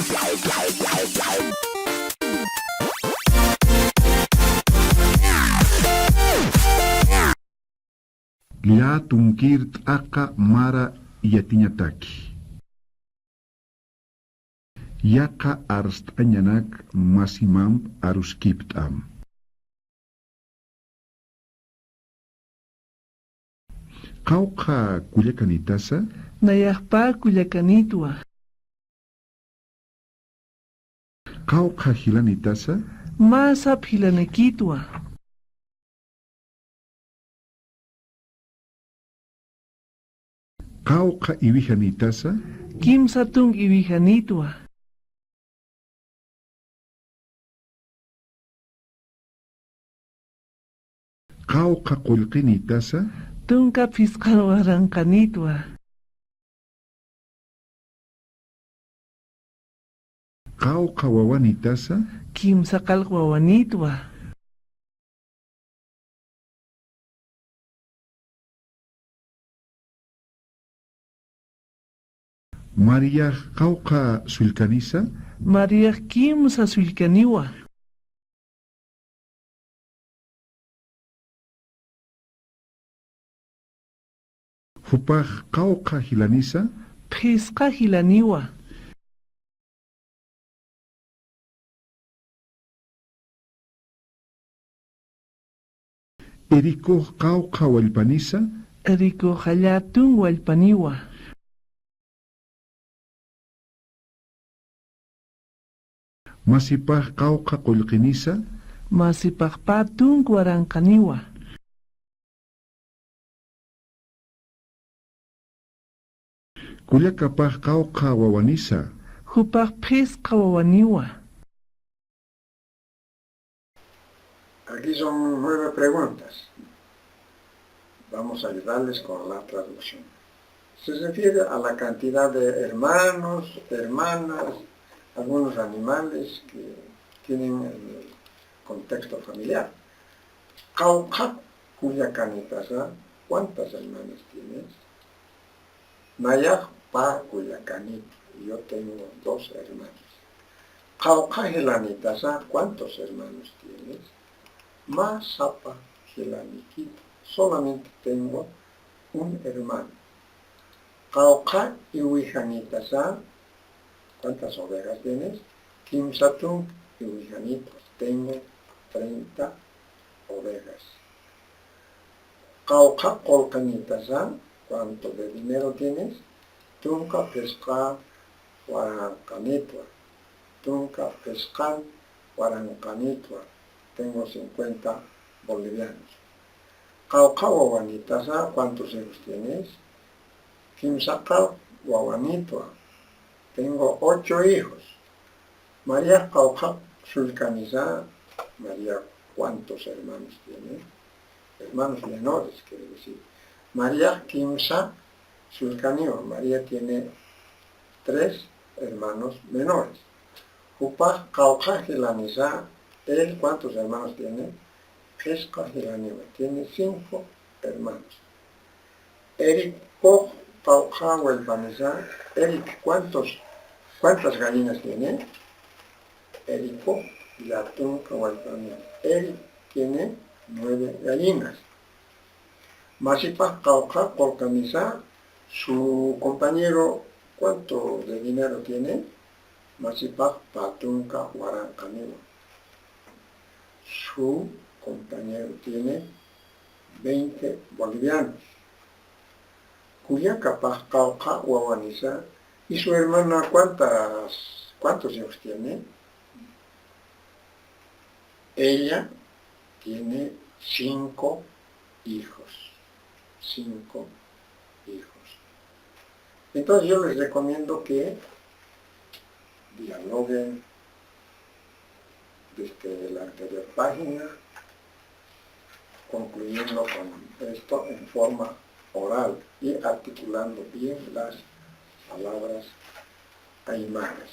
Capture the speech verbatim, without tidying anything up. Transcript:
Llä tunkir t'aqa mara yatiñataki. Yaqha arst'añanak masimamp aruskipt'am. Qawqha kullakanitasa? Nayax pä kullakanitwa. Qawqha jilanitasa? Mä sap jilanakitwa. Qawqha iwijanitasa? Kimsa tunk iwijanitwa. Qawqha qullqinitasa? Tunka phisqan waranqanitwa. Qawqha wawanitasa? Kimsa qallq wawanitwa. Mariax qawqha sullkanisa? Mariax kimsa sullkaniwa. Jupax qawqha jilanisa? Phisqa jilaniwa. Erikux qawqha wallpanisa? Erikux llä tunk wallpaniwa. Masipax qawqha qullqinisa? Masipax pä tunk waranqaniwa. Kullakapax qawqha wawanisa? Jupax phisqa wawaniwa. Aquí son nueve preguntas. Vamos a ayudarles con la traducción. Se refiere a la cantidad de hermanos, hermanas, algunos animales que tienen en el contexto familiar. Qawqha kullakanitasa, ¿cuántas hermanas tienes? Nayax pä kullakanit, yo tengo dos hermanos. Qawqha jilanitasa, ¿cuántos hermanos tienes? Mä sapa jilanikit, solamente tengo un hermano. Qawqha iwijanitasa, ¿cuántas ovejas tienes? Kimsa tunk iwijanitwa, tengo treinta ovejas. Qawqha qullqinitasa, ¿cuánto de dinero tienes? Tunka phisqa waranqanitwa. Tunka phisqan waranqanitwa. Tengo cincuenta bolivianos. Qawqha wawanitasa, ¿cuántos hijos tienes? Kimsa qallq wawanitwa. Tengo ocho hijos. Mariax qawqha sullkanisa, María, ¿cuántos hermanos tiene? Hermanos menores, quiere decir. Mariax kimsa sullkaniwa, María tiene tres hermanos menores. Jupax qawqha jilanisa, él, ¿cuántos hermanos tiene? Phisqa jilaniwa, tiene cinco hermanos. Erikux qawqha wallpanisa, Eric, ¿cuántos, cuántas gallinas tiene? Erikux llä tunka wallpaniwa. Eric tiene nueve gallinas. Masipax qawqha qullqinisa, su compañero, ¿cuánto de dinero tiene? Masipax pä tunka waranqaniwa. Su compañero tiene veinte bolivianos. Kullakapax qawqha wawanisa, ¿y su hermana cuántas, cuántos hijos tiene? Ella tiene cinco hijos. Cinco hijos. Entonces yo les recomiendo que dialoguen desde la anterior página, concluyendo con esto en forma oral y articulando bien las palabras aymaras.